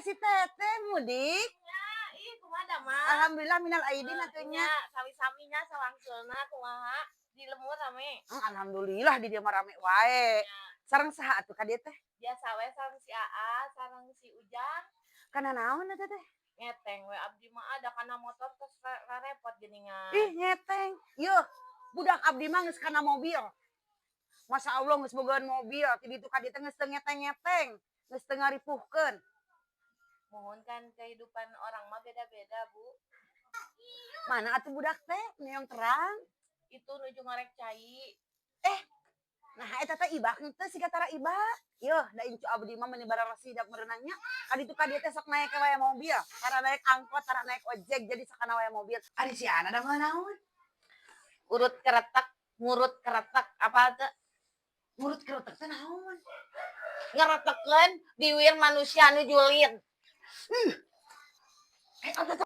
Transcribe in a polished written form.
Si Teteh mudik. Ya, ih, kumaha damang? Alhamdulillah, minal aidin atuh nya. Nya, sami-sami nya, sawangsulna kumaha? Di lembur rame? Alhamdulillah, di dieu mah rame wae. Sareng saha atuh ka dieu teh? Biasa we, sareng si Aa, sareng si Ujang. Kana naon eta teh? Ngeteng we abdi mah, ada kana motor terus repot geuningan. Ih, ngeteng. Yeuh, budak abdi mah geus kana mobil. Masya Allah, geus bogaan mobil, ti ditu ka dieu teh geus teu ngeteng-ngeteng, geus teu ngaripuhkeun. Mohon, kan kehidupan orang mah beda-beda, Bu. Mana atuh budak teh? Neong terang. Itu nuju ngorek cai. Nah, eta teh ibak teh siga tara ibak. Yeuh, da incu abdi mah meuni bararasidak meureunan nya. Ka ditu ka dieu teh sok naek wae mobil. Tara naek angkot, tara naek ojek, jadi sakana wae mobil. Ari si Ana damel naon? Urut keretek, ngurut keretek, apa teh? Ngurut keretek teh naon? Ngeretekeun biwir manusia nu julid. Eh, eta teh